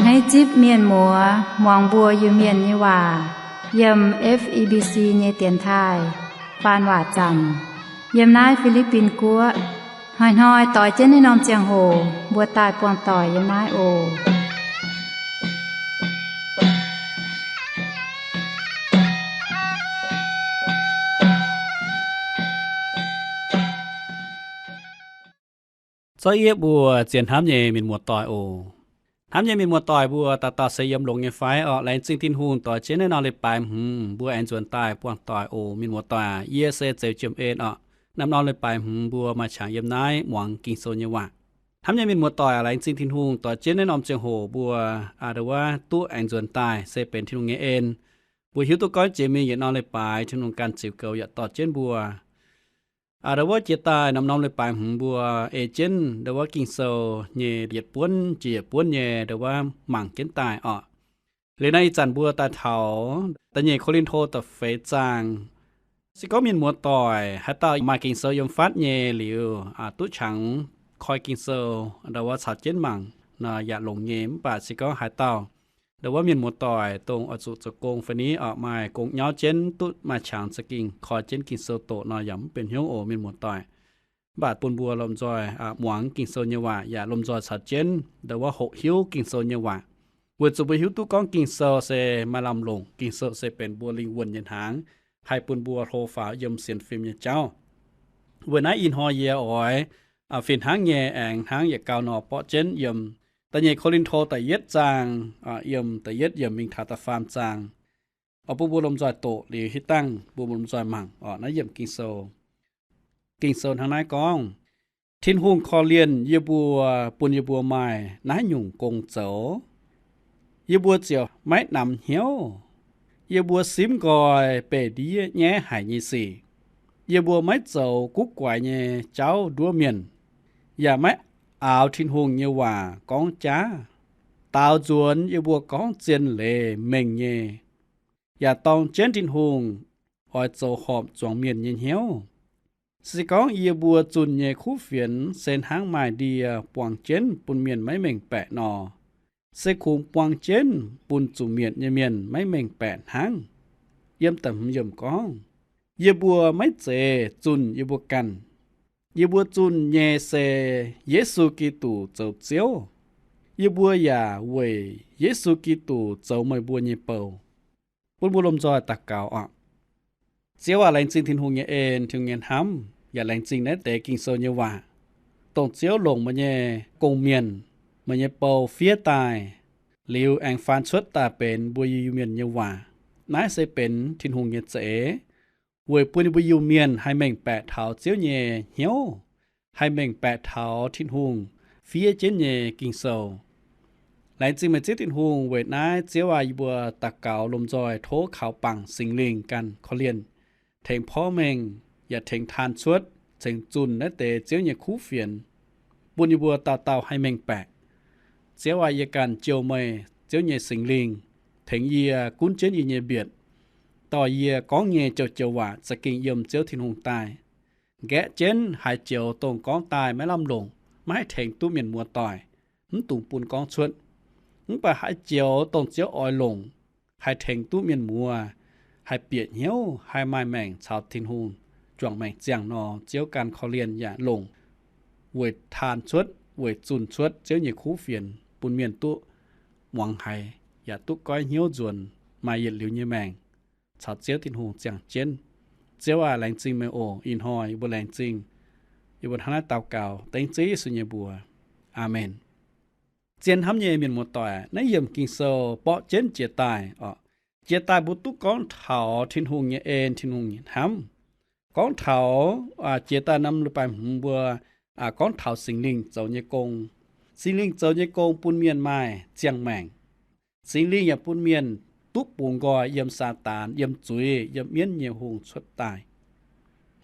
Naaiv zipv mienh muoz muangx mbuo Iu-Mienh nyei waac yiem F E B C nyei dienx taaih faan waac zanc yiem naaiv Fi^li^bin Guoqv. Hnoi-hnoi doix jienv naaiv norm ziangh hoc mbuo daaih buangh doic yiem naaiv oc. Zorqv yieqv mbuo zien hnamv nyei mienh muoz-doic oc. Hnamv nyei mienh muoz-doic mbuo dauh dauh se yiem longx nyei fai orqc? Laengz zingh Tin-Hungh doix jienv naaiv norm leiz-baaix hmz mbuo aengx nzuonx daaih buangh doic oc mienh muoz-doic. Yie se Zeuz Jiem En orqc. Naaiv norm leiz-baaix hmz mbuo maaih qangx yiem naaiv muangx Ging-Sou nyei waac. Hnamv nyei mienh muoz-doic, laengz zingh Tin-Hungh doix jienv naaiv norm ziangh hoc mbuo a'ndau wuov duqv aengx nzuonx daaih se benx Tin-Hungh nyei en. Mbuo hiuv duqv gorngv jiex mingh yietc norm leiz-baaix Tin-Hungh ganh ziux goux yaac dorh jienv mbuo a'ndau wuov jiex daaih norm-norm leiz-baaix hmz mbuo ei jienv ndau wuov Ging-Sou nyei yietc buonv jiex yietc buonv nyei ndau wuov mangc jienv daaih orqc. Liuz naaiv ih zanc mbuo daaih taux da'nyeic Ko^lin^to da'feix zaang. Se gorngv mienh muoz-doic haaix dauh maaih Ging-Sou yiem fatv nyei liuz, duqv qangx koi Ging-Sou ndau wuov caux jienv mangc nor yaac longx nyei. Mv baac se gorngv haaix dauh ndau wuov mienh muoz-doic dongh oix zuqc zoux gong fai ni orqc, maaih gong nyauv jienv duqv maaih qangx za'gengh koi jienv Ging-Sou doqc nor yaac mv benx hnyouv oc mienh muoz-doic. Mv baac bun mbuo lomh nzoih muangx Ging-Sou nyei waac yaac lomh nzoih caux jienv ndau wuov hoqc hiuv Ging-Sou nyei waac, weic zuqc mbuo hiuv duqv gorngv Ging-Sou se maaih lamh longc. Ging-Sou se benx mbuo lingh wuonh nyei hnaangx, haih bun mbuo hlo faaux yiem sienx fim nyei jauv. Weic naaiv ih hnoi yie oix fih hnangv nyei aengx hnangv yietc gau nor borqv jienv yiem da'nyeic Ko^lin^to da'yietv zaang, yiem da'yietv yiemc mingh taux da'faam zaang. Oix bun mbuo lomh nzoih doqc liuz hitv dangh mbuo lomh nzoih mangc orqc. Naaiv yiemc Ging-Sou, Ging-Sou hnangv naaiv gorngv, Tin-Hungh korv-lienh yie mbuo, bun yie mbuo maaih naaiv nyungc gong zoux. Yie mbuo ziouc maiv namx hnyouv. Yie mbuo simv nqoi beih ndiev nyaiv haic nyei sic. Yie mbuo maiv zoux guv guaix nyei jauv nduov mienh, yaac maiv aaux Tin-Hungh nyei waac gorngv jaav. Daaux nzuonx yie mbuo gorngv zien leiz mengh nyei, yaac dorng jienv Tin-Hungh oix zoux horpc zuangx mienh nyei hnyouv. Se gorngv yie mbuo zunh nyei kuv fienx se hnangv maaih ndie buang jienv bun mienh maiv mengh baeqc nor, se kungx buang jienv bun zuqc mietc nyei mienh maiv mengh baeqc hnangv. Yiem da'hmz yiemc gorngv, Yie mbuo maiv zeiz zunh yie mbuo ganh. Yie mbuo zunh nyei se Yesu Giduc zoux Ziouv. Yie mbuo yaac weic Yesu Giduc zoux meih mbuo nyei bou. Bun mbuo lomh nzoih daux gaux oc. Ziouv aac, laengz zingh Tin-Hungh nyei en, Tin-Hungh nyei hnamv, yaac laengz zingh naaiv deix Ging-Sou nyei waac, dongh Ziouv longc meih nyei gong-mienh, meih nyei bou fiev daaih, liuz aengx faan cuotv daaih benx mbuo Iu-Mienh nyei waac. Naaiv se benx Tin-Hungh nyei za'eix, weic bun mbuo Iu-Mienh haih mengh baeqc taux Ziouv nyei hnyouv, haih mengh baeqc taux Tin-Hungh fiev jienv nyei Ging-Sou. Laengz zingh meih Ziouv Tin-Hungh. Weic naaiv Ziouv aac, yie mbuo daux gaux lomh nzoih tov kaux bangc Singx Lingh ganh korv-lienh, tengx porv mengh, yaac tengx taan cuotv, tengx zunh naaiv deix Ziouv nyei kuv fienx, bun yie mbuo dauh dauh haih mengh baeqc. Ziouv aac, yie ganh jouh meih Ziouv nyei Singx Lingh tengx yie, gunv jienv yie nyei mbietc, dorh yie gorngv nyei joux-joux waac za'gengh yiem Ziouv Tin-Hungh daaih. Nqaeqv jienv haaix joux dongh gorngv daaih maiv lamh longc, maiv haih tengx duqv mienh muoz-doic, mv dungx bun gorngv cuotv. Mv baac haaix joux dongh Ziouv oix longc, haih tengx duqv mienh muoz, haih bieqc hnyouv, haih maaih maengc caux Tin-Hungh juangc maengc ziangh nor, Ziouv ganh korv-lienh yaac longc weic taan cuotv, weic zunh cuotv Ziouv nyei kuv fienx bun mienh duqv muangx haiz, yaac duqv goiv hnyouv nzuonx, maaih yietc liuz nyei maengc caux Ziouv Tin-Hungh ziangh jienv. Ziouv aac, laengz zingh meih oc. Ih hnoi yie mbuo laengz zingh. Yie mbuo hnangv naaiv daux gaux dengv Ziouv Yesu nyei mbuox. Aamen. Zien hnamv nyei mienh muoz-doic, naaiv yiemc Ging-Sou borqv jienv jiex daaih oc. Jiex daaih mbuo duqv gorngv taux Tin-Hungh nyei en, Tin-Hungh nyei hnamv. Gorngv taux jiex daaih norm leiz-baaix hmz mbuo gorngv taux Singx Lingh zoux nyei gong. Singx Lingh zoux nyei gong bun mienh maaih ziangh maengc. Singx Lingh yaac bun mienh duqv bungx nqoi yiem Saadaan, yiem zuiz, yiem mienv nyei hungh cuotv daaih.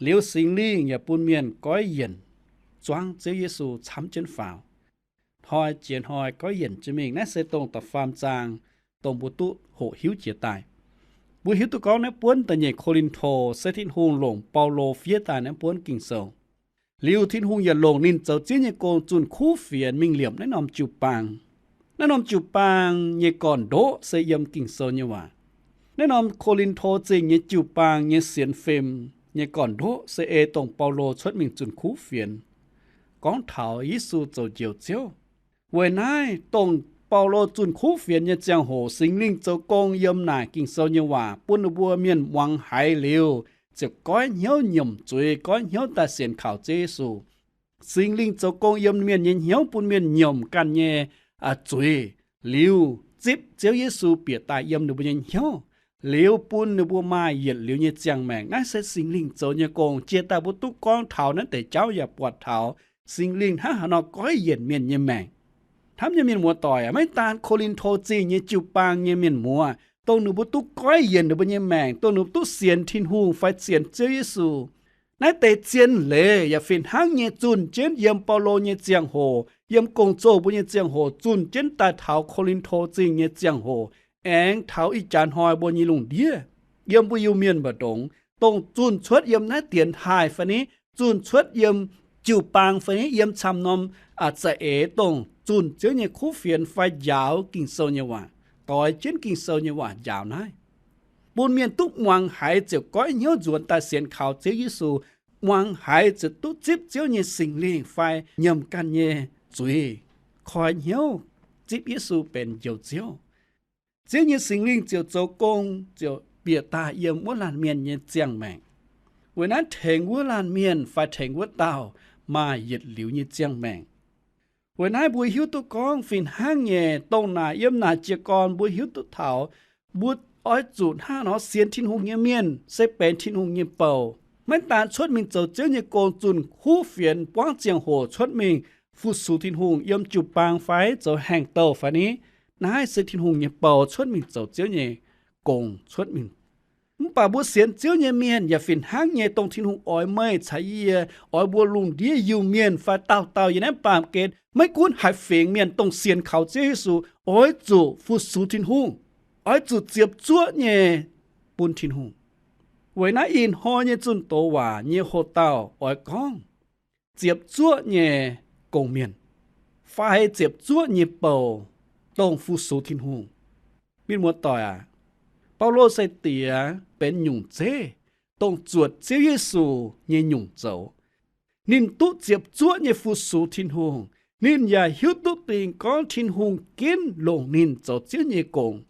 Liuz Singx Lingh yaac bun mienh goiv yienc, zuangv Ziouv Yesu camv jienv faaux. Hnoi jiex hnoi goiv yienc jienv mingh. Naaiv se dongh da'faam zaang dongh mbuo duqv hoqc hiuv jiex daaih. Mbuo hiuv duqv gorngv naaiv buonv da'nyeic Ko^lin^to se Tin-Hungh longc Baulo fiev daaih naaiv buonv Ging-Sou. Liuz Tin-Hungh yaac longc ninh zoux Ziouv nyei gong zunh kuv fienx mingh liepc naaiv norm jiu-baang. Naaiv norm jiu-baang nyei gorn-ndoqv se yiem Ging-Sou nyei waac. Naaiv norm Ko^lin^to Zingh nyei jiu-baang nyei sienx fim nyei gorn-ndoqv se ei dongh Baulo cuotv mingh zunh kuv fienx gorngv taux Yesu zoux Njoux Ziouv. Weic naaiv dongh Baulo zunh kuv fienx nyei ziangh hoc, Singx Lingh zoux gong yiem naaic Ging-Sou nyei waac bun ninh mbuo mienh muangx haiz liuz ziouc goiv hnyouv nyiemc zuiz, goiv hnyouv daaih sienx kaux Ziouv Yesu. Singx Lingh zoux gong yiem mienh nyei hnyouv bun mienh nyiemc ganh nyei zuiz liuz zipv Ziouv Yesu bieqc daaih yiem ninh mbuo nyei hnyouv, liuz bun ninh mbuo maaih yietc liuz nyei ziangh maengc. Naaiv se Singx Lingh zoux nyei gong. Jiex daaih mbuo duqv gorngv taux naaiv deix jauv yaac buatc taux Singx Lingh hnangv haaix nor goiv yienc mienh nyei maengc. Hnamv nyei mienh muoz-doic aac, maiv daan Ko^lin^to Zingh nyei jiu-baang nyei mienh muoz, dongh ninh mbuo duqv goiv yienc ninh mbuo nyei maengc, dongh ninh mbuo duqv sienx Tin-Hungh fai sienx Ziouv Yesu. Naaiv deix zien leiz yaac fih hnangv nyei zunh jienv yiem Baulo nyei ziangh hoc, yiem gong-zoh mbuo nyei ziangh hoc, zunh jienv daaih taux Ko^lin^to Zingh nyei ziangh hoc, aengx taux ih jaax hnoi mbuo nyei lungh ndiev, yiem mbuo Iu-Mienh mbu'ndongx, dongh zunh cuotv yiem naaiv dienx taaih fai ni, zunh cuotv yiem jiu-baang fai ni, yiem camv norm za'eix dongh zunh Ziouv nyei kuv fienx fai njaaux Ging-Sou nyei waac, doix jienv Ging-Sou nyei waac njaaux naaiv, bun mienh duqv muangx haiz ziouc goiv hnyouv nzuonx daaih sienx kaux Ziouv Yesu, muangx haiz ziouc duqv zipv Ziouv nyei Singx Lingh fai nyiemc ganh nyei zuiz, koi hnyouv zipv Yesu benx Njoux Ziouv. Ziouv nyei Singx Lingh ziouc zoux gong, ziouc bieqc daaih yiem wuov laanh mienh nyei ziangh maengc. Weic naaiv tengx wuov laanh mienh fai tengx wuov dauh maaih yietc liuz nyei ziangh maengc. Weic naaiv mbuo hiuv duqv gorngv fih hnangv nyei, dongh naaic yiem naaic jiez gorn mbuo hiuv duqv taux, mbuo oix zuqc hnangv nor sienx Tin-Hungh nyei mienh se benx Tin-Hungh nyei bou. Maiv daan cuotv mingh zoux Ziouv nyei gong zunh kuv fienx buangv ziangh hoc cuotv mingh fu-sux Tin-Hungh yiem jiu-baang fai zoux haengh douh fai ni, naaiv se Tin-Hungh nyei bou cuotv mingh zoux Ziouv nyei gong cuotv mingh. Mv baac mbuo sienx Ziouv nyei mienh yaac fih hnangv nyei, dongh Tin-Hungh oix meih caux yie, oix mbuo lungh ndiev Iu-Mienh fai dauh dauh yiem naaiv baamh gen, maiv gunv haaix fingx mienh dongh sienx kaux Ziouv Yesu, oix zuqc fu-sux Tin-Hungh, oix zuqc ziepc zuoqv nyei bun Tin-Hungh. Weic naaiv ih hnoi nyei zunh doz waac nyei hoc-dauh oix gorngv ziepc zuoqv nyei gong-mienh fai ziepc zuoqv nyei bou dongh fu-sux Tin-Hungh. Mienh muoz-doic aac, Baulo sai-diex benx nyungc zeiv, dongh zuotc Ziouv Yesu nyei nyungc zoux. Ninh duqv ziepc zuoqv nyei fu-sux Tin-Hungh. Ninh yaac hiuv duqv dingc gorngv Tin-Hungh ginv longc ninh zoux Ziouv nyei gong.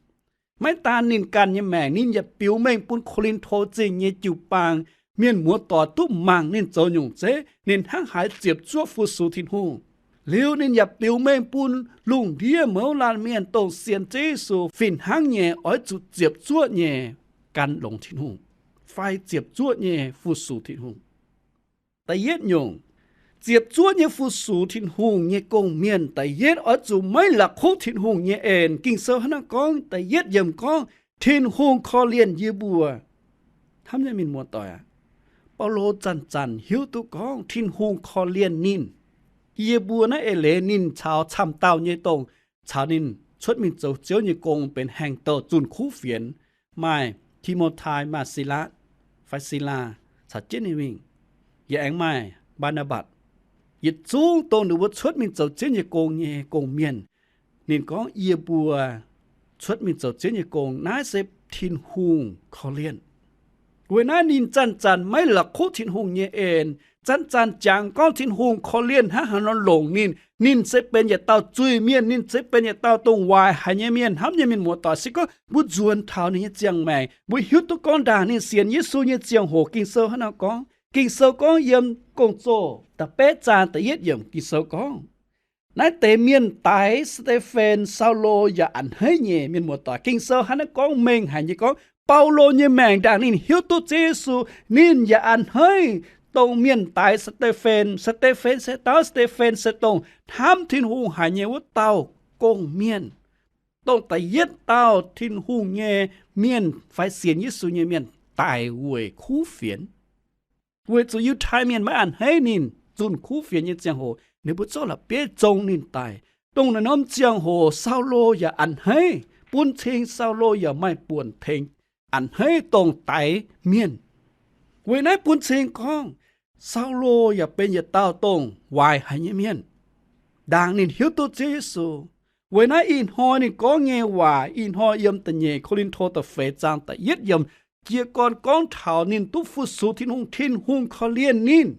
Maiv daan ninh ganh nyei maengc, ninh yaac biux mengh bun Ko^lin^to Zingh nyei jiu-baang mienh muoz-doic duqv mangc ninh zoux nyungc zeiv, ninh hnangv haaix ziepc zuoqv fu-sux Tin-Hungh. Liuz ninh yaac biux mengh bun lungh ndiev mouz laanh mienh dongh sienx Ziouv Yesu fih hnangv nyei oix zuqc ziepc zuoqv nyei gan longx Tin-Hungh fai ziepc zuoqv nyei fu-sux Tin-Hungh. Da'yietv nyungc, ziepc zuoqv nyei fu-sux Tin-Hungh nyei gong-mienh da'yietv oix zuqc maiv la'kuqv Tin-Hungh nyei en. Ging-Sou hnangv naaiv gorngv, da'yietv yiemc gorngv, Tin-Hungh korv-lienh yie mbuo. Hnamv nyei mienh muoz-doic aac, Baulo zanc-zanc hiuv duqv gorngv Tin-Hungh korv-lienh ninh. Yie mbuo naaiv eix leiz ninh caux camv dauh nyei dongh caux ninh cuotv mingh zoux Ziouv nyei gong benx haengh douh zunh kuv fienx, maaih Ti^mo^tai, maaih Silaatv, fai Silaa, caux jienv ninh mingh, yaac aengx maaih Mbaa^naa^mbatc. Yietc zungv dongh ninh mbuo cuotv mingh zoux Ziouv nyei gong nyei gong-mienh. Ninh gorngv, yie mbuo cuotv mingh zoux Ziouv nyei gong, naaiv se Tin-Hungh korv-lienh. Weic naaiv ninh zanc-zanc maiv la'kuqv Tin-Hungh nyei en, zanc-zanc jangx gorngv Tin-Hungh korv-lienh hnangv haaix nor longc ninh. Ninh se benx yietc dauh zuiz-mienh, ninh se benx yietc dauh dongh waaic haic nyei mienh. Hnamv nyei mienh muoz-doic, se gorngv mbuo nzuonx taux ninh nyei ziangh maengc, mbuo hiuv duqv gorngv ndaangc ninh sienx Yesu nyei ziangh hoc Ging-Sou hnangv naaiv gorngv. Ging-Sou gorngv yiem Gong-Zoh da'betv zaang da'yietv yiemc Ging-Sou gorngv, naaiv deix mienh daix Saa^te^fen, Saulo yaac a'hneiv nyei. Mienh muoz-doic, Ging-Sou hnangv naaiv gorngv mengh haic nyei gorngv, Baulo nyei maengc ndaangc ninh hiuv duqv Ziouv Yesu, ninh yaac a'hneiv dongh mienh daix Saa^te^fen. Saa^te^fen se dauh, Saa^te^fen se dongh hnamv Tin-Hungh haic nyei wuov dauh gong-mienh, dongh da'yietv dauh Tin-Hungh nyei mienh fai sienx Yesu nyei mienh daic weic kuv fienx. Weic zuqc Yiutai Mienh maiv a'hneiv ninh zunh kuv fienx nyei ziangh hoc, ninh mbuo zorqv la'bieiv zong ninh daic. Dongh naaiv norm ziangh hoc Saulo yaac a'hneiv, bun cing Saulo yaac maaih buonc tengx a'hneiv dongh daix mienh. Weic naaiv bun cing gorngv Saulo yaac benx yietc dauh dongh waaic haic nyei mienh. Ndaangc ninh hiuv duqv Ziouv Yesu, Weic naaiv ih hnoi ninh gorngv nyei waac, ih hnoi yiem da'nyeic Ko^lin^to da'feix zaang da'yietv yiemc, jiez gorn gorngv taux ninh duqv fu-sux Tin-Hungh, Tin-Hungh korv-lienh ninh.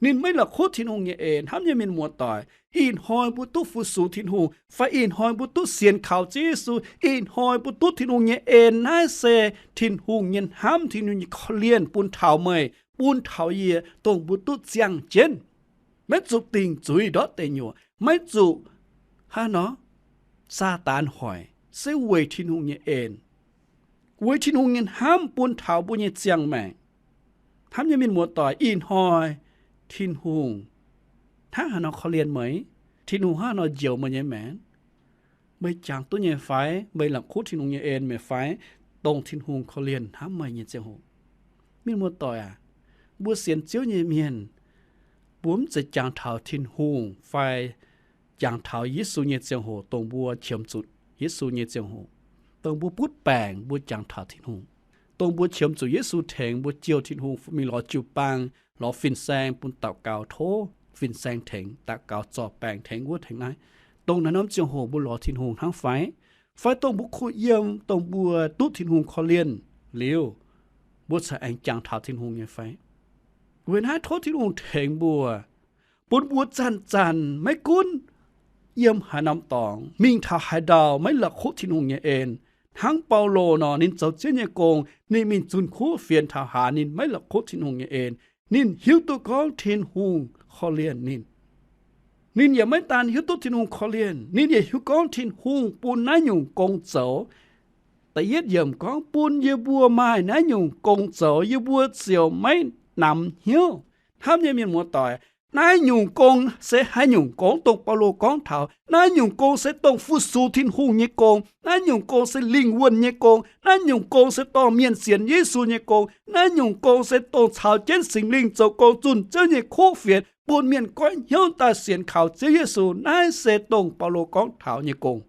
Ninh maiv la'kuqv Tin-Hungh nyei en. Hnamv nyei mienh muoz-doic, ih hnoi mbuo duqv fu-sux Tin-Hungh, fai ih hnoi mbuo duqv sienx kaux Ziouv Yesu, ih hnoi mbuo duqv Tin-Hungh nyei en, naaiv se Tin-Hungh nyei hnamv, Tin-Hungh nyei korv-lienh bun taux meih, bun taux yie, dongh mbuo duqv ziangh jienv. Maiv zuqc dingc zuiz ndortv deic nyuoqc, maiv zuqc hnangv nor Saadaan hoic, se weic Tin-Hungh nyei en, weic Tin-Hungh nyei hnamv bun taux mbuo nyei ziangh maengc. Hnamv nyei mienh muoz-doic, ih hnoi Tin-Hungh hnangv haaix nor korv-lienh meih? Tin-Hungh hnangv haaix nor njoux meih nyei maengc? Meih jangx duqv nyei fai? Meih la'kuqv Tin-Hungh nyei en mi'aqv fai? Dongh Tin-Hungh korv-lienh hnamv meih nyei ziangh hoc. Mienh muoz-doic aac, mbuo sienx Ziouv nyei mienh, mbuo mv zeiz jangx taux Tin-Hungh fai jangx taux Yesu nyei ziangh hoc, dongh mbuo qiemx zuqc Yesu nyei ziangh hoc, dongh mbuo butv baengc mbuo jangx taux Tin-Hungh, dongh mbuo qiemx zuqc Yesu tengx mbuo jouh Tin-Hungh mingh lorz jiu-baang, lorz fin-saeng bun daux gaux tov fin-saeng tengx, daux gaux zorc baengc tengx wuov tengx naaiv. Dongh naaiv norm ziangh hoc mbuo lorz Tin-Hungh hnangv fai? Fai dongh mbuo kuh yiem, dongh mbuo duqv Tin-Hungh korv-lienh liuz, mbuo cingx aengx jangx taux Tin-Hungh nyei fai? Weic naaiv tov Tin-Hungh tengx mbuo, bun mbuo zanc-zanc maiv gunv yiem haaix norm dorngx, mingh taux haaix ndau, maiv la'kuqv Tin-Hungh nyei en. Hnangv Baulo nor, ninh zoux Ziouv nyei gong, ninh mingh zunh kuv fienx taux haaix, ninh maiv la'kuqv Tin-Hungh nyei en. Ninh hiuv duqv gorngv Tin-Hungh korv-lienh ninh. Ninh yaac maiv daan hiuv duqv Tin-Hungh korv-lienh, ninh yaac hiuv gorngv Tin-Hungh bun naaiv nyungc gong zoux. Da'yietv yiemc gorngv, bun yie mbuo maaih naaiv nyungc gong zoux, yie mbuo ziouc maiv namx hnyouv. Hnamv nyei mienh muoz-doic, naaiv nyungc gong se haaix nyungc gong? Dongh Baulo gorngv taux naaiv nyungc gong se dongh fu-sux Tin-Hungh nyei gong. Naaiv nyungc gong se lingh wuonh nyei gong. Naaiv nyungc gong se dorh mienh sienx Yesu nyei gong. Naaiv nyungc gong se dongh caux jienv Singx Lingh zoux gong zunh Ziouv nyei kuv fienx, bun mienh goiv hnyouv daaih sienx kaux Ziouv Yesu. Naaiv se dongh Baulo gorngv taux nyei gong.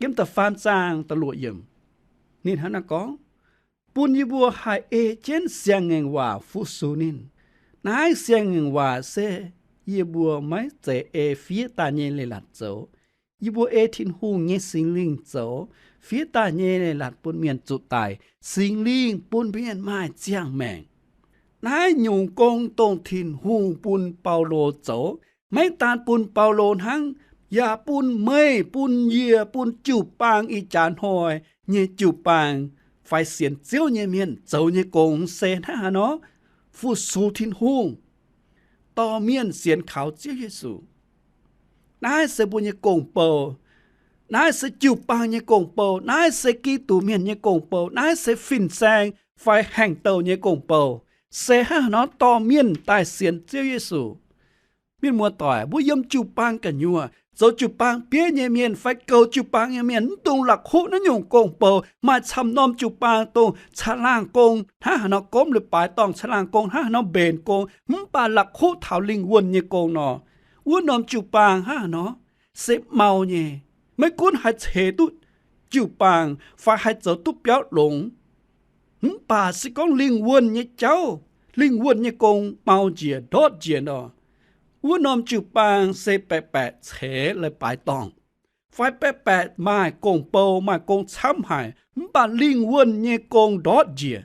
Yiem da'faam zaang da'luoqc yiemc, ninh hnangv naaiv gorngv, bun yie mbuo haih ei jienv siang-ngaengc waac fu-sux ninh. Naaiv siang-ngaengc waac se yie mbuo maiv zeiz ei fiev daaih nyei leiz-latc zoux. Yie mbuo ei Tin-Hungh nyei Singx Lingh zoux, fiev daaih nyei leiz-latc bun mienh zuqc daic, Singx Lingh bun mienh maaih ziangh maengc. Naaiv nyungc gong dongh Tin-Hungh bun Baulo zoux, maiv daan bun Baulo hnangv, yaac bun meih, bun yie, bun jiu-baang ih jaax hnoi nyei jiu-baang fai sienx Ziouv nyei mienh zoux nyei gong se hnangv haaix nor? Fu-sux Tin-Hungh, dorh mienh sienx kaux Ziouv Yesu. Naaiv se mbuo nyei gong-bou. Naaiv se jiu-baang nyei gong-bou. Naaiv se Giduc mienh nyei gong-bou. Naaiv se fin-saeng fai haengh douh nyei gong-bou. Se hnangv haaix nor dorh mienh daaih sienx Ziouv Yesu? Mienh muoz-doic, mbuo yiem jiu-baang gu'nyuoz, zoux jiu-baang bieiv nyei mienh fai goux jiu-baang nyei mienh, mv dungx la'kuqv naaiv nyungc gong-bou. Maaih camv norm jiu-baang dongh caangh laangh gong hnangv haaix nor gomv leiz-baaix dorngh, caangh laangh gong hnangv haaix nor mbenc gong, mv baac la'kuqv taux lingh wuonh nyei gong nor, wuov norm jiu-baang hnangv haaix nor se mau nyei. Maiv gunv haih ceix duqv jiu-baang fai haih zoux duqv biauv longx, mv baac se gorngv lingh wuonh nyei jauv, lingh wuonh nyei gong mau njiec, ndortv njiec nor, wuov norm jiu-baang se baeqc baeqc ceix leiz-baaix dorngh, fai baeqc baeqc maaih gong-bou, maaih gong camv haic, mv baac lingh wuonh nyei gong ndortv njiec.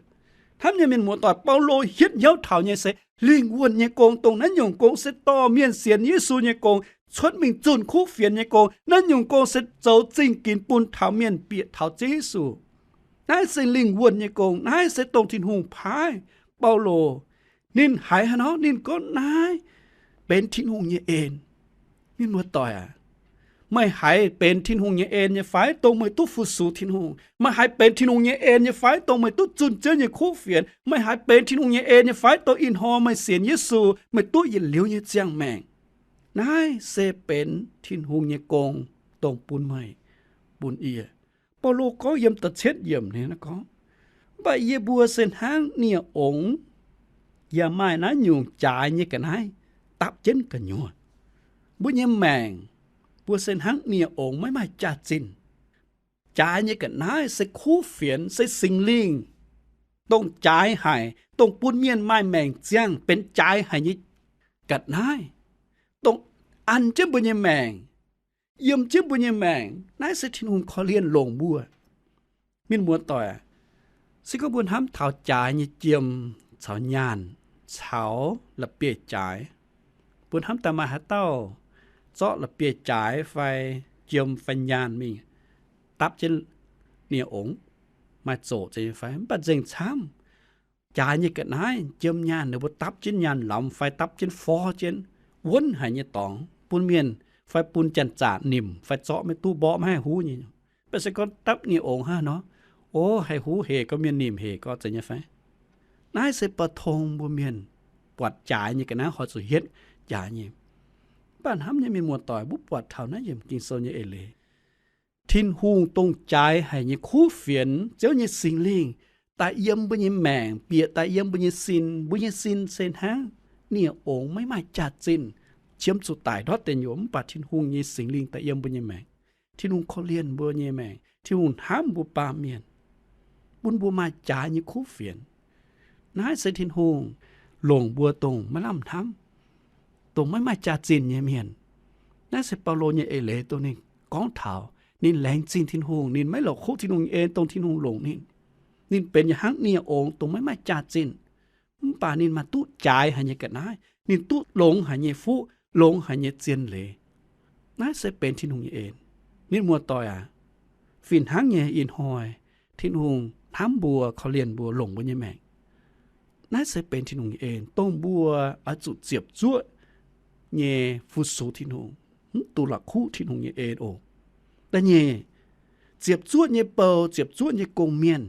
Hnamv nyei mienh muoz-doic, Baulo hietv hnyouv taux nyei se lingh wuonh nyei gong, dongh naaiv nyungc gong se dorh mienh sienx Yesu nyei gong, cuotv mingh zunh kuv fienx nyei gong. Naaiv nyungc gong se zoux zingh ginx bun taux mienh bieqc taux Ziouv Yesu. Naaiv se lingh wuonh nyei gong. Naaiv se dongh Tin-Hungh paaiv Baulo. Ninh haiz haaix nor, ninh gorngv naaiv benx Tin-Hungh nyei en. Mienh muoz-doic aac, meih haiz benx Tin-Hungh nyei en nyei fai, dongh meih duqv fu-sux Tin-Hungh? Meih haiz benx Tin-Hungh nyei en nyei fai, dongh meih duqv zunh Ziouv nyei kuv fienx? Meih haiz benx Tin-Hungh nyei en nyei fai, dongh ih hnoi meih sienx Yesu, meih duqv yietc liuz nyei ziangh maengc? Naaiv se benx Tin-Hungh nyei gong, dongh bun meih, bun yie. Baulo gorngv yiem da'cietv yiemc ninh gorngv, mv baac yie mbuo se hnangv nie-ongx, yaac maaih naaiv nyungc jaaix nyei ga'naaiv dapv jienv gu'nyuoz. Mbuo nyei maengc, mbuo se hnangv nie-ongx maiv maaih jaax-zinh. Jaaix nyei ga'naaiv se kuv fienx, se Singx Lingh, dongh jaaix haic, dongh bun mienh maaih maengc ziangh benx jaaix haic nyei ga'naaiv, dongh an jienv mbuo nyei maengc. yiem jienv mbuo nyei maengc. Naaiv se Tin-Hungh korv-lienh longc mbuo. Mienh muoz-doic, se gorngv mbuo hnamv taux jaaix nyei jiem caux nyaanh caux la'bieiv-jaaix, mbuo hnamv daaih maaih haaix dauh zorqv la'bieiv-jaaix fai jiem fai nyaanh mingh dapv jienv nie-ongx, maaih zoqc nyei fai? Mv baac nzengc camv. Jaaix nyei ga'naaiv, jiem nyaanh, ninh mbuo dapv jienv nyaanh lamz fai dapv jienv forv jienv, wuonv haic nyei dorngx bun mienh fai bun janx-zaqc nimc fai zorqv maiv duqv, mborqv maiv haih huv nyei. Mv baac se gorngv dapv nie-ongx hnangv nor, o, haih huv hec gorx, mienh nimc hec gorx, zeiz nyei fai? Naaiv se ba'tong mbuo mienh buatc jaaix nyei ga'naaiv, hoic zuqc hietv jaaix nyei. Mv baac hnamv nyei mienh muoz-doic, mbuo buatc taux naaiv yiem Ging-Sou nyei eix leiz, Tin-Hungh dongh jaaix haic nyei kuv fienx, Ziouv nyei Singx Lingh daaih yiem mbuo nyei maengc, bieqc daaih yiem mbuo nyei sin. Mbuo nyei sin se hnangv nie-ongx, maiv maaih jaax-zinh, qiemx zuqc daic ndortv deic nyuoqc. Mv baac Tin-Hungh nyei Singx Lingh daaih yiem mbuo nyei maengc. Tin-Hungh korv-lienh mbuo nyei maengc. Tin-Hungh hnamv mbuo baamh mienh, bun mbuo maaih jaaix nyei kuv fienx. Naaiv se Tin-Hungh longc mbuo dongh maiv lamh hnamv, dongh maiv maaih jaax-zinh nyei mienh. Naaiv se Baulo nyei eix leiz dongh ninh gorngv taux ninh laengz zingh Tin-Hungh, ninh maiv la'kuqv Tin-Hungh nyei en, dongh Tin-Hungh longc ninh. Ninh benx yaac hnangv nie-ongx, dongh maiv maaih jaax-zinh, mv baac ninh maaih duqv jaaix haic nyei ga'naaiv, ninh duqv longx haic nyei fuqv, longx haic nyei zien leiz. Naaiv se benx Tin-Hungh nyei en. Mienh muoz-doic aac, fih hnangv nyei, ih hnoi Tin-Hungh hnamv mbuo, korv-lienh mbuo, longc mbuo nyei maengc. Naaiv se benx Tin-Hungh nyei en, dongh mbuo oix zuqc ziepc zuoqv nyei fu-sux Tin-Hungh, mv dungx la'kuqv Tin-Hungh nyei en oc. Da'nyeic, ziepc zuoqv nyei bou, ziepc zuoqv nyei gong-mienh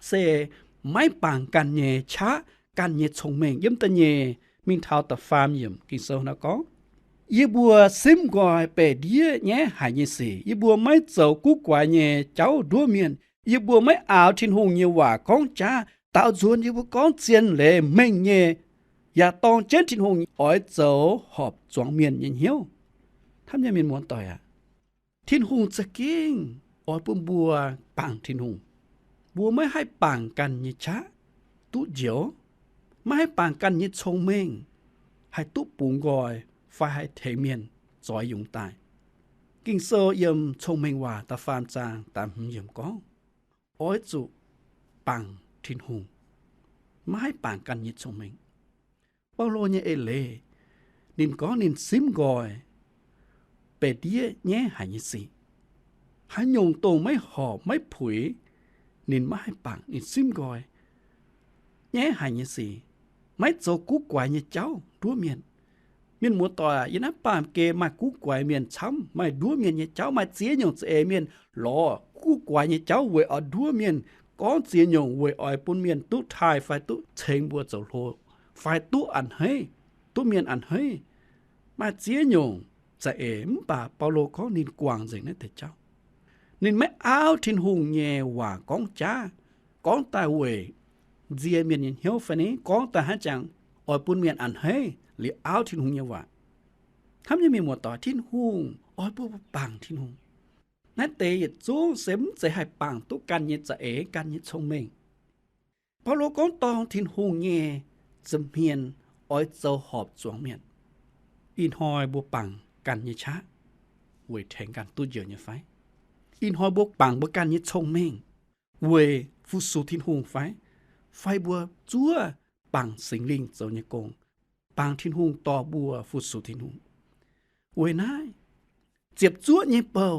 se maiv bangc ganh nyei qaqv, ganh nyei cong-mengh. Yiem da'nyeic mingh taux da'faam yiemc Ging-Sou nor gorngv, yie mbuo simv nqoi baeqc ndiev nyaiv haic nyei sic. Yie mbuo maiv zoux guv guaix nyei jauv nduov mienh. Yie mbuo maiv aaux Tin-Hungh nyei waac gorngv jaav. Daaux nzuonx yie mbuo gorngv zien leiz mengh nyei, yaac dorng jienv Tin-Hungh oix zoux horpc zuangx mienh nyei hnyouv. Hnamv nyei mienh muoz-doic aac, Tin-Hungh za'gengh oix bun mbuo bangc Tin-Hungh. Mbuo maiv haih bangc ganh nyei qaqv duqv njoux, maiv haih bangc ganh nyei cong-mengh haih duqv bungx nqoi fai haih tengx mienh zoix yungz daaih. Ging-Sou yiem Cong-Mengh Waac da'faam zaang da'hmz yiemc gorngv, oix zuqc bangc Tin-Hungh, maiv haih bangc ganh nyei cong-mengh. Baulo nyei eix leiz, ninh gorngv ninh simv nqoi baeqc ndiev nyaiv haic nyei sic. Haaix nyungc dongh maiv horpc maiv puix, ninh maiv haih bangc, ninh simv nqoi nyaiv haic nyei sic, maiv zoux guv guaix nyei jauv nduov mienh. Mienh muoz-doic aac, yiem naaiv baamh gen maaih guv guaix mienh camv, maaih nduov mienh nyei jauv, maaih ziex nyungc za'eix mienh lorz guv guaix nyei jauv weic oix nduov mienh, gorngv ziex nyungc weic oix bun mienh duqv taaih fai duqv ceng mbuo zoux hlo, fai duqv a'hneiv, duqv mienh a'hneiv. Maaih ziex nyungc za'eix, mv baac Baulo gorngv ninh guangc nzengc naaiv deix jauv. Ninh maiv aauv Tin-Hungh nyei waac gorngv jaav, gorngv daaih weic nzie mienh nyei hnyouv fai ni gorngv daaih hnangv jangx oix bun mienh a'hneiv liuz aauv Tin-Hungh nyei waac. Hnamv nyei mienh muoz-doic, Tin-Hungh oix bun mbuo bangc Tin-Hungh. Naaiv deix yietc zungv se mv zeiz haih bangc duqv ganh nyei za'eix, ganh nyei cong-mengh. Baulo gorngv dorng Tin-Hungh nyei nza'hmien oix zoux horpc zuangx mienh. Ih hnoi mbuo bangc ganh nyei qaqv weic tengx ganh duqv njoux nyei fai? Ih hnoi mbuo bangc mbuo ganh nyei cong-mengh weic fu-sux Tin-Hungh fai? Fai mbuo zuov bangc Singx Lingh zoux nyei gong, bangc Tin-Hungh dorh mbuo fu-sux Tin-Hungh? Weic naaiv, ziepc zuoqv nyei bou,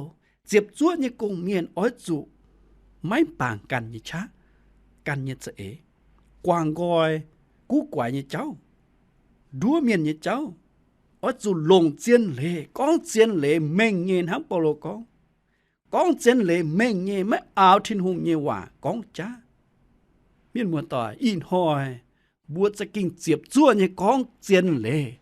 ziepc zuoqv nyei gong-mienh oix zuqc maiv bangc ganh nyei qaqv, ganh nyei za'eix, guangc nqoi guv guaix nyei jauv, nduov mienh nyei jauv. Oix zuqc longc zien leiz, gorngv zien leiz mengh nyei hnangv Baulo gorngv. Gorngv zien leiz mengh nyei, maiv aaux Tin-Hungh nyei waac gorngv jaav. Mienh muoz-doic, ih hnoi mbuo za'gengh ziepc zuoqv nyei gorngv zien leiz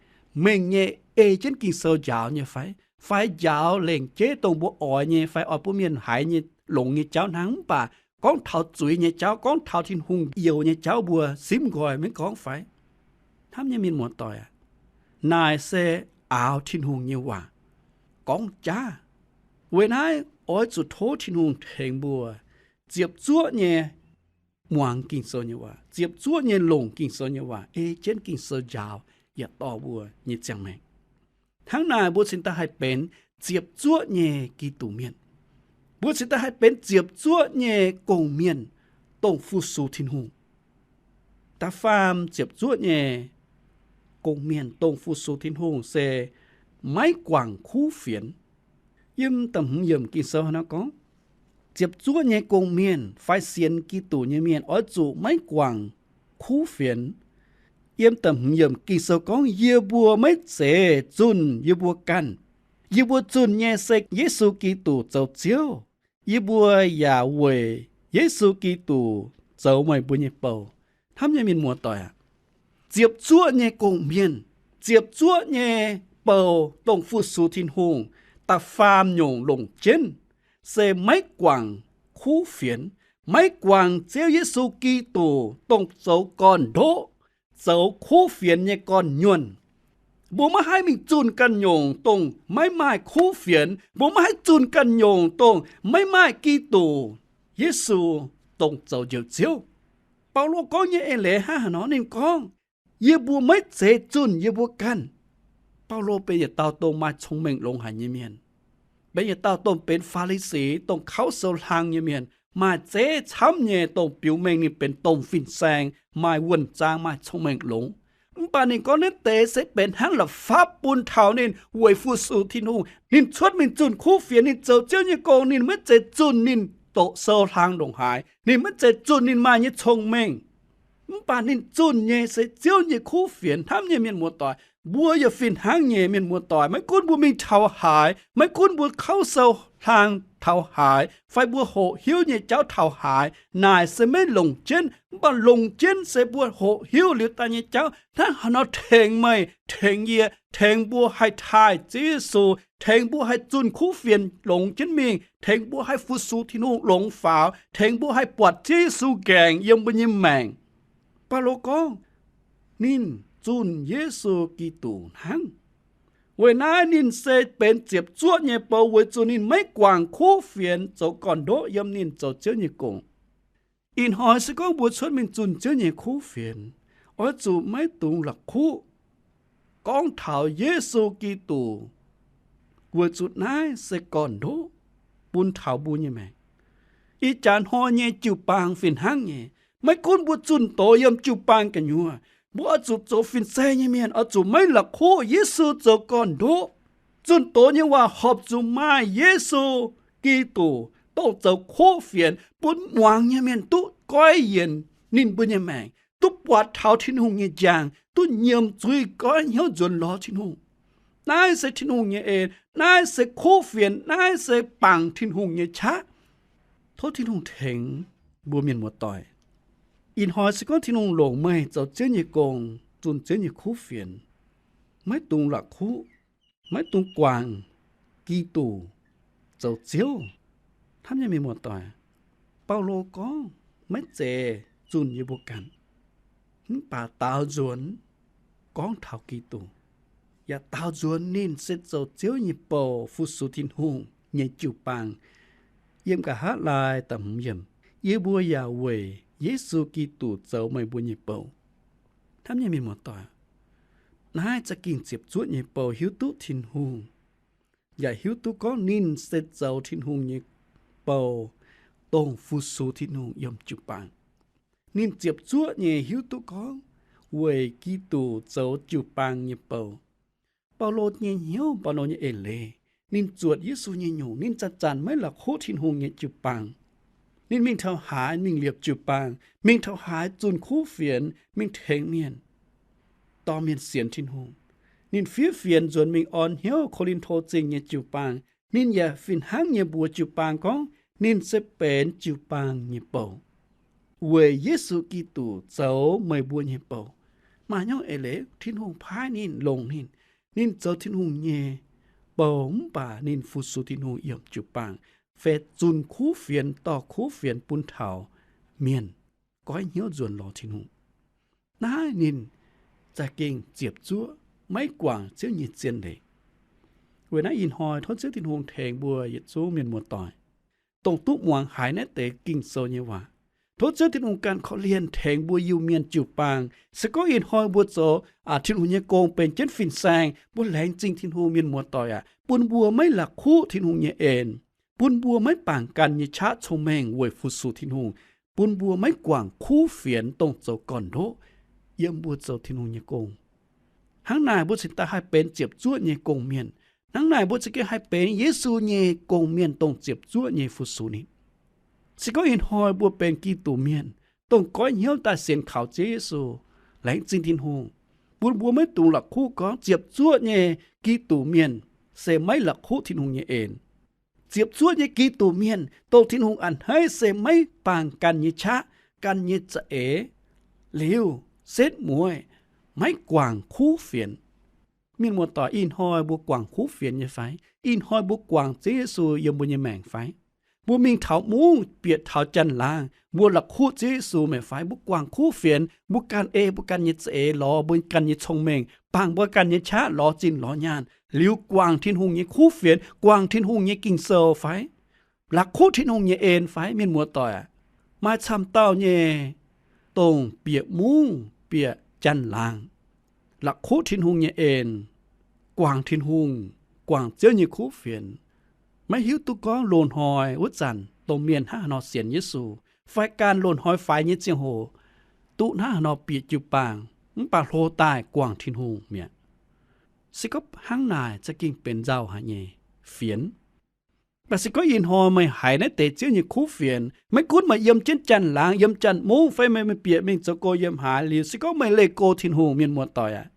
mengh nyei, ei jienv Ging-Sou njaaux nyei fai? Fai njaaux lengc jeiv dongh mbuo oix nyei fai oix bun mienh haiz nyei longx nyei jauv hnangv, mv baac gorngv taux zuiz nyei jauv, gorngv taux Tin-Hungh youx nyei jauv mbuo simv nqoi maiv gorngv fai? Hnamv nyei mienh muoz-doic aac, naaic se aaux Tin-Hungh nyei waac gorngv jaav. Weic naaiv oix zuqc tov Tin-Hungh tengx mbuo ziepc zuoqv nyei muangx Ging-Sou nyei waac, ziepc zuoqv nyei longc Ging-Sou nyei waac, ei jienv Ging-Sou njaaux yaac dorh mbuo nyei ziangh maengc. Hnangv naaic mbuo cingx daaih haih benx ziepc zuoqv nyei Giduc mienh. Mbuo cingx daaih haih benx ziepc zuoqv nyei gong-mienh dongh fu-sux Tin-Hungh. Da'faam ziepc zuoqv nyei gong-mienh dongh fu-sux Tin-Hungh se maiv guangc kuv fienx. Yiem da'hmz yiemc Ging-Sou nor gorngv, ziepc zuoqv nyei gong-mienh fai sienx Giduc nyei mienh oix zuqc maiv guangc kuv fienx. Yiem da'hmz yiemc Ging-Sou gorngv, yie mbuo maiv zeiz zunh yie mbuo ganh. Yie mbuo zunh nyei se Yesu Giduc zoux Ziouv. Yie mbuo yaac weic Yesu Giduc zoux meih mbuo nyei bou. Hnamv nyei mienh muoz-doic aac, ziepc zuoqv nyei gong-mienh, ziepc zuoqv nyei bou dongh fu-sux Tin-Hungh, da'faam nyungc longc jienv se maiv guangc kuv fienx, maiv guangc Ziouv Yesu Giduc dongh zoux gorn-ndoqv, zoux kuv fienx nyei gorn-nyuonh. Mbuo maiv haih mingh zunh ganh nyungc dongh maiv maaih kuv fienx. Mbuo maiv haih zunh ganh nyungc dongh maiv maaih Giduc Yesu dongh zoux Njoux Ziouv. Baulo gorngv nyei eix leiz hnangv haaix nor? Ninh gorngv, yie mbuo maiv zeiz zunh yie mbuo ganh. Baulo benx yietc dauh dongh maaih cong-mengh longx haic nyei mienh, benx yietc dauh dongh benx Faa^li^si, dongh kauv sou hlang nyei mienh, maaih zeiv camv nyei dongh biux mengh ninh benx domh fin-saeng, maaih wuonh zaang, maaih cong-mengh longx. Mv baac ninh gorngv naaiv deix se benx hnangv la'fapv bun taux ninh weic fu-sux Tin-Hungh. Ninh cuotv mingh zunh kuv fienx, ninh zoux Ziouv nyei gong, ninh maiv zeiz zunh ninh doqc sou hlang ndongc haaix, ninh maiv zeiz zunh ninh maaih nyei cong-mengh. Mv baac ninh zunh nyei se Ziouv nyei kuv fienx. Hnamv nyei mienh muoz-doic, mbuo yaac fih hnangv nyei mienh muoz-doic. Maiv gunv mbuo mingh taux haaix, maiv gunv mbuo kauv sou hlang taux haaix, fai mbuo hoqc hiuv nyei jauv taux haaix, naaic se maiv longc jienv. Mv baac longc jienv se mbuo hoqc hiuv liuz daaih nyei jauv hnangv haaix nor tengx meih, tengx yie, tengx mbuo haih taaih Ziouv Yesu, tengx mbuo haih zunh kuv fienx longx jienv mingh, tengx mbuo haih fu-sux Tin-Hungh longx faaux, tengx mbuo haih buatc Ziouv Yesu nqaengc yiem mbuo nyei maengc. Baulo gorngv, ninh zunh Yesu Giduc hnangv. Weic naaiv ninh se benx ziepc zuoqv nyei bou weic zuqc ninh maiv guangc kuv fienx zoux gorn-ndoqv yiem ninh zoux Ziouv nyei gong. Ih hnoi se gorngv mbuo cuotv mingh zunh Ziouv nyei kuv fienx, oix zuqc maiv dungx la'kuqv gorngv taux Yesu Giduc, weic zuqc naaiv se gorn-ndoqv bun taux mbuo nyei maengc. Ih jaax hnoi nyei jiu-baang fih hnangv nyei. Maiv gunv mbuo zunh doz yiem jiu-baang gu'nyuoz, mbuo oix zuqc zoux fin-saeng nyei mienh oix zuqc maiv la'kuqv Yesu zoux gorn-ndoqv. Zunh doz nyei waac horpc zuqc maaih Yesu Giduc dongh zoux kuv fienx bun muangx nyei mienh duqv goiv yienc ninh mbuo nyei maengc, duqv buatc taux Tin-Hungh nyei njang, duqv nyiemc zuiz goiv hnyouv nzuonx lorz Tin-Hungh. Naaiv se Tin-Hungh nyei en, naaiv se kuv fienx, naaiv se bangc Tin-Hungh nyei qaqv. Tov Tin-Hungh tengx mbuo mienh muoz-doic. Ih hnoi se gorngv Tin-Hungh longc meih zoux Ziouv nyei gong, zunh Ziouv nyei kuv fienx, maiv dungx la'kuqv, maiv dungx guangc Giduc zoux Ziouv. Hnamv nyei mienh muoz-doic, Baulo gorngv maiv zeiz zunh yie mbuo ganh, mv baac daaux nzuonx gorngv taux Giduc, yaac daaux nzuonx ninh se zoux Ziouv nyei bou, fu-sux Tin-Hungh nyei jiu-baang. Yiem nqa'haav laai da'hmz yiemc, yie mbuo yaac weic Yesu Giduc zoux meih mbuo nyei bou. Hnamv nyei mienh muoz-doic, naaiv za'gengh ziepc zuoqv nyei bou hiuv duqv Tin-Hungh, yaac hiuv duqv gorngv ninh se zoux Tin-Hungh nyei bou, dongh fu-sux Tin-Hungh yiem jiu-baang. Ninh ziepc zuoqv nyei hiuv duqv gorngv weic Giduc zoux jiu-baang nyei bou. Baulo nyei hnyouv, Baulo nyei eix leiz, ninh zuotc Yesu nyei nyungc, ninh zanc-zanc maiv la'kuqv Tin-Hungh nyei jiu-baang. Ninh mingh taux haaix mingh liepc jiu-baang, mingh taux haaix zunh kuv fienx, mingh tengx mienh, dorh mienh sienx Tin-Hungh. Ninh fiev fienx nzuonx mingh orn hnyouv Ko^lin^to Zingh nyei jiu-baang. Ninh yaac fih hnangv nyei mbuox jiu-baang gorngv ninh se benx jiu-baang nyei bou, weic Yesu Giduc zoux meih mbuo nyei bou. Maaih hnyouv eix leiz Tin-Hungh paaiv ninh, longc ninh, ninh zoux Tin-Hungh nyei bou, mv baac ninh fu-sux Tin-Hungh yiem jiu-baang, fai zunh kuv fienx, dorh kuv fienx bun taux mienh goiv hnyouv nzuonx lorz Tin-Hungh. Naaiv ninh za'gengh ziepc zuoqv, maiv guangc Ziouv nyei zien leiz. Weic naaiv ih hnoi tov Ziouv Tin-Hungh tengx mbuo yietc zungv mienh muoz-doic, dongh duqv muangx haiz naaiv deix Ging-Sou nyei waac, Tov Ziouv Tin-Hungh ganh korv-lienh tengx mbuo Iu-Mienh jiu-baang. Se gorngv ih hnoi mbuo zoux Tin-Hungh nyei gong benx jienv fin-saeng, mbuo laengz zingh Tin-Hungh, mienh muoz-doic aac, bun mbuo maiv la'kuqv Tin-Hungh nyei en, bun mbuo maiv bangc ganh nyei qaqv cong-mengh weic fu-sux Tin-Hungh, bun mbuo maiv guangc kuv fienx dongh zoux gorn-ndoqv yiem mbuo zoux Tin-Hungh nyei gong. Hnangv naaic mbuo cingx daaih haih benx ziepc zuoqv nyei gong-mienh. Hnangv naaic mbuo za'gengh haih benx Yesu nyei gong-mienh dongh ziepc zuoqv nyei fu-sux ninh. Se gorngv ih hnoi mbuo benx Giduc mienh, dongh goiv hnyouv daaih sienx kaux Ziouv Yesu, laengz zingh Tin-Hungh, bun mbuo maiv dungx la'kuqv gorngv ziepc zuoqv nyei Giduc mienh se maiv la'kuqv Tin-Hungh nyei en. Ziepc zuoqv nyei Giduc mienh dongh Tin-Hungh a'hneiv se maiv bangc ganh nyei qaqv, ganh nyei za'eix, liuz setv mueiz, maiv guangc kuv fienx. Mienh muoz-doic, ih hnoi mbuo guangc kuv fienx nyei fai? Ih hnoi mbuo guangc Ziouv Yesu yiem mbuo nyei maengc fai? Mbuo mingh taux mungv, bieqc taux janx-laangz, mbuo la'kuqv Ziouv Yesu meih fai? Mbuo guangc kuv fienx, mbuo ganh ei mbuo ganh nyei za'eix, lorz mbuo ganh nyei cong-mengh, bangc mbuo ganh nyei qaqv, lorz zinh lorz nyaanh, liuz guangc Tin-Hungh nyei kuv fienx, guangc Tin-Hungh nyei Ging-Sou fai? La'kuqv Tin-Hungh nyei en fai? Mienh muoz-doic, maaih camv dauh nyei dongh bieqc mungv, bieqc janx-laangz, la'kuqv Tin-Hungh nyei en, guangc Tin-Hungh, guangc Ziouv nyei kuv fienx, maiv hiuv duqv gorngv loz-hnoi wuov zanc dongh mienh hnangv haaix nor sienx Yesu, fai ganh loz-hnoi faix nyei ziangh hoc duqv hnangv haaix nor bieqc jiu-baang, mv baac hlo daaih guangc Tin-Hungh mi'aqv. Se gorngv hnangv naaic za'gengh benx nzauh haic nyei fienx. Mv baac se gorngv ih hnoi meih haiz naaiv deix Ziouv nyei kuv fienx, maiv gunv meih yiem jienv janx-laangz, yiem janx-mungv, fai meih, meih bieqc mingh zoux gong yiem haaix liuz, se gorngv meih leih go Tin-Hungh, mienh muoz-doic aac,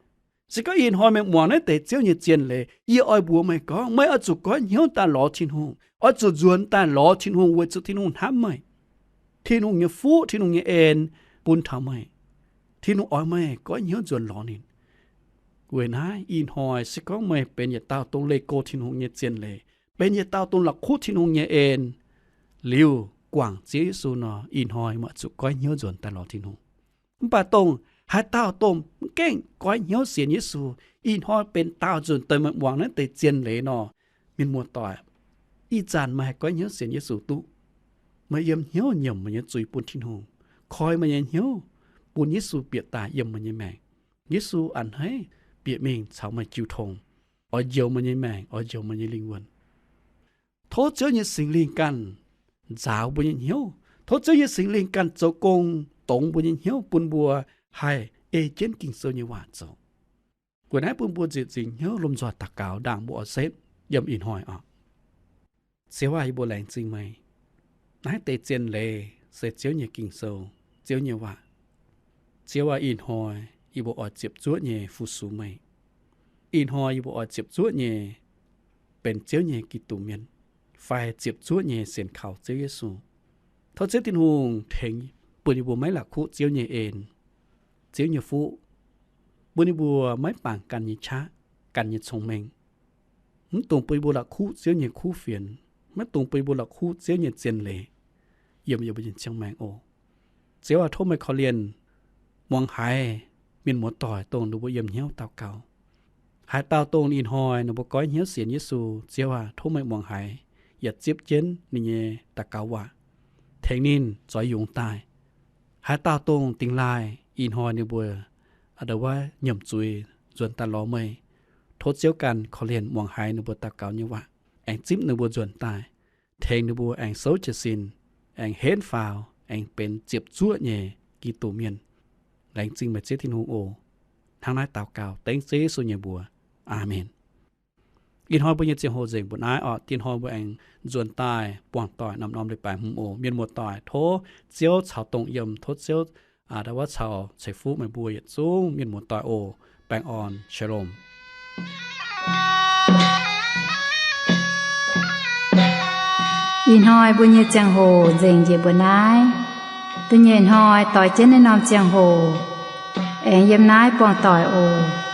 se gorngv ih hnoi meih muangx naaiv deix Ziouv nyei zien leiz, yie oix mbuox meih gorngv, meih oix zuqc goiv hnyouv daaih lorz Tin-Hungh, oix zuqc nzuonx daaih lorz Tin-Hungh weic zuqc Tin-Hungh hnamv meih. Tin-Hungh nyei fuqv, Tin-Hungh nyei en bun taux meih. Tin-Hungh oix meih goiv hnyouv nzuonx lorz ninh. Weic naaiv ih hnoi se gorngv meih benx yietc dauh dongh leih go Tin-Hungh nyei zien leiz, benx yietc dauh dongh la'kuqv Tin-Hungh nyei en liuz guangc Ziouv Yesu nor, ih hnoi meih oix zuqc goiv hnyouv nzuonx daaih lorz Tin-Hungh. Mv baac dongh haaix dauh dongh mv gaengh goiv hnyouv sienx Yesu, ih hnoi benx daauh nzunc deix meih muangx naaiv deix zien leiz nor, mienh muoz-doic, ih zanc meih haih goiv hnyouv sienx Yesu duqv. Meih yiem hnyouv nyiemc meih nyei zuiz bun Tin-Hungh, koi meih nyei hnyouv bun Yesu bieqc daaih yiem meih nyei maengc. Yesu a'hneiv bieqc mingh caux meih jiu tong, oix njoux meih nyei maengc, oix njoux meih nyei lingh wuonh. Tov Ziouv nyei Singx Lingh ganh nzaaux mbuo nyei hnyouv. Tov Ziouv nyei Singx Lingh ganh zoux gong dongz mbuo nyei hnyouv bun mbuo haih ei jienv Ging-Sou nyei waac zoux. Weic naaiv bun mbuo nzieqc zingc hnyouv lomh nzoih daux gaux ndaangc mbuo oix setv yiem ih hnoi oc. Ziouv aac, yie mbuo laengz zingh meih. Naaiv deix zien leiz se Ziouv nyei Ging-Sou, Ziouv nyei waac. Ziouv aac, ih hnoi yie mbuo oix ziepc zuoqv nyei fu-sux meih. Ih hnoi yie mbuo oix ziepc zuoqv nyei benx Ziouv nyei Giduc mienh, fai ziepc zuoqv nyei sienx kaux Ziouv Yesu. Tov Ziouv Tin-Hungh tengx bun yie mbuo maiv la'kuqv Ziouv nyei en, Ziouv nyei fuqv, bun yie mbuo maiv bangc ganh nyei qaqv, ganh nyei cong-mengh. Maiv dungx bun yie mbuo la'kuqv Ziouv nyei kuv fienx. Maiv dungx bun yie mbuo la'kuqv Ziouv nyei zien leiz yiem yie mbuo nyei ziangh maengc oc. Ziouv aac, tov meih korv-lienh muangx haiz mienh muoz-doic dongh ninh mbuo yiem hnyouv daux gaux. Haaix dauh dongh ih hnoi ninh mbuo goiv hnyouv sienx Yesu, Ziouv aac, tov meih muangx haiz yaac zipv jienv ninh nyei daux gaux waac, tengx ninh zoix yungz daaih. Haaix dauh dongh dingx laaih ih hnoi ninh mbuo a'nda'wuov nyiemc zuiz nzuonx daaih lorz meih, tov Ziouv ganh korv-lienh muangx haiz ninh mbuo daux gaux nyei waac, aengx zipv ninh mbuo nzuonx daaih, tengx ninh mbuo aengx souv jiez sin, aengx henv faaux, aengx benx ziepc zuoqv nyei Giduc mienh. Laengz zingh meih Ziouv Tin-Hungh oc. Hnangv naaiv daux gaux dengv Ziouv Yesu nyei mbuox. Aamen. Ih hnoi mbuo nyei ziangh hoc nzengc mbuo naaiv oc. Diev hnoi mbuo aengx nzuonx daaih buangh doic norm-norm leiz-baaix hmz oc. Mienh muoz-doic, tov Ziouv caux dongh yiem, tov Ziouv a'nda'wuov caux ceix fuqv meih mbuo yietc zungv mienh muoz-doic oc. Baengh orn, Shalom. Ih hnoi mbuo nyei ziangh hoc nzengc njiec mbuo naaiv. Da'nyeic hnoi doix jienv naaiv norm ziangh hoc aengx yiem naaiv buangh doic oc.